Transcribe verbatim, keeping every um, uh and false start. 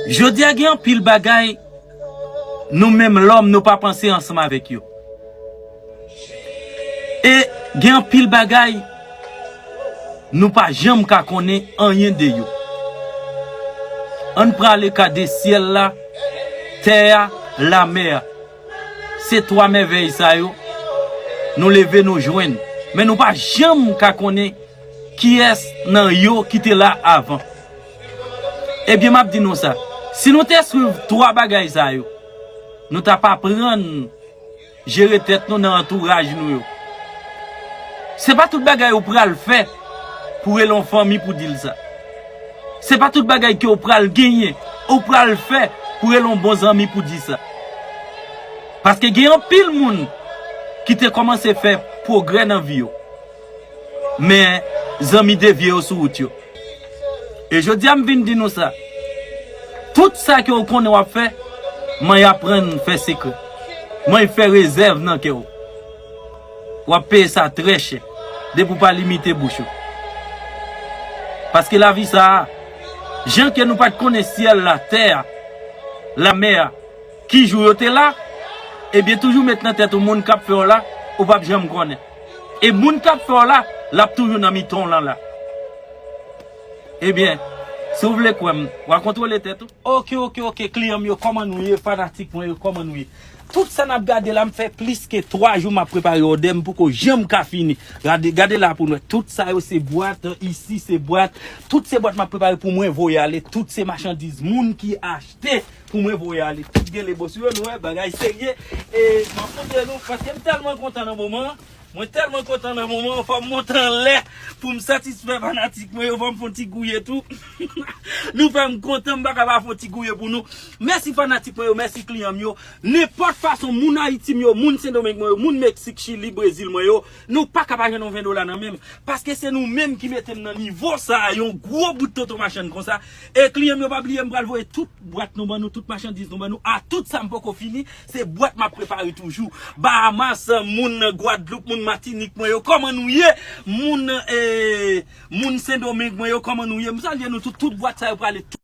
Jodi a gen anpil bagay nou menm lòm nou pa panse ansanm avèk yo. E gen anpil bagay nou pa janm ka konnen anyen de yo. Ann prale ka de syèl la, tè a, lamè a. Se twa mèvèy sa yo, nou leve nou jwenn. Men nou pa janm ka konnen kiyès nan yo ki te la avan. Ebyen, m ap di nou sa, si nou te swiv twa bagay sa yo, nou t ap aprann jere tèt nou nan antouraj nou yo. Se pa tout bagay ou pral fè pou rele yon fanmi pou di l sa. Se pa tout bagay ke ou pral genyen, ou pral fè pou rele yon bon zanmi pou di sa. Paske gen anpil moun ki te kòmanse fè pwogrè nan vi yo. Men, zanmi devye yo sou wout yo. E jodi a m vin di nou sa. Tout sa ke w konnen w ap fè, mwen aprann fè sekrè. Mwen fè rezèv nan kè w. W ap peye sa trè chè. Depi w pa limite bouch ou. Paske lavi sa a, jan ke nou pa t konnen syèl la, tè a, lamè a, ki jou yo te la, ebyen toujou met nan tèt ou moun k ap fè w la, ou p ap janm konnen. E moun k ap fè w la, l ap toujou nan mitan w lan la. Ebyen, si w vle kwè m, w a kontwole tèt ou. Oke, oke, oke, kliyan m yo, kòman nou ye? Fanatik mwen yo, kòman nou ye? Tout sa n ap gade la, m fè plis ke twa jou m ap prepare òdè m poko janm ka fini. Gade, gade la pou nou wè. Tout sa yo se bwat, isi se bwat. Tout se bwat m ap prepare pou mwen voye ale. Tout se machandiz moun ki achte pou mwen voye ale. Tout gen lebo sou yo, nou wè, bagay serye. E m ap montre nou, paske m tèlman kontan nan moman an. Mwen tèlman kontan nan moman an, fò m monte anlè pou m satisfè fanatik mwen yo, fò m fè yon ti gouye tou. Nou fè m kontan, m pa ka pa fè yon ti gouye pou nou. Mèsi fanatik mwen yo, mèsi kliyan m yo. Nenpòt fason, moun Ayiti m yo, moun Sendomeng mwen yo, moun Meksik, Chili, Brezil mwen yo, nou pa ka pa jwenn yon ven dola nan men m. Paske se nou menm ki mete m nan nivo sa a, yon gwo bout tonton machann konsa. E kliyan m yo, pa bliye, m pral voye tout bwat nou ban nou, tout machandiz nou ban nou, a tout sa m poko fini, se bwat m ap prepare toujou. Bahamas, moun Gwadloup, moun Matinik mwen yo, kòman nou ye? Moun, eh, moun Sendomeng mwen yo, kòman nou ye? M salye nou tout, tout bwat sa yo prale tout.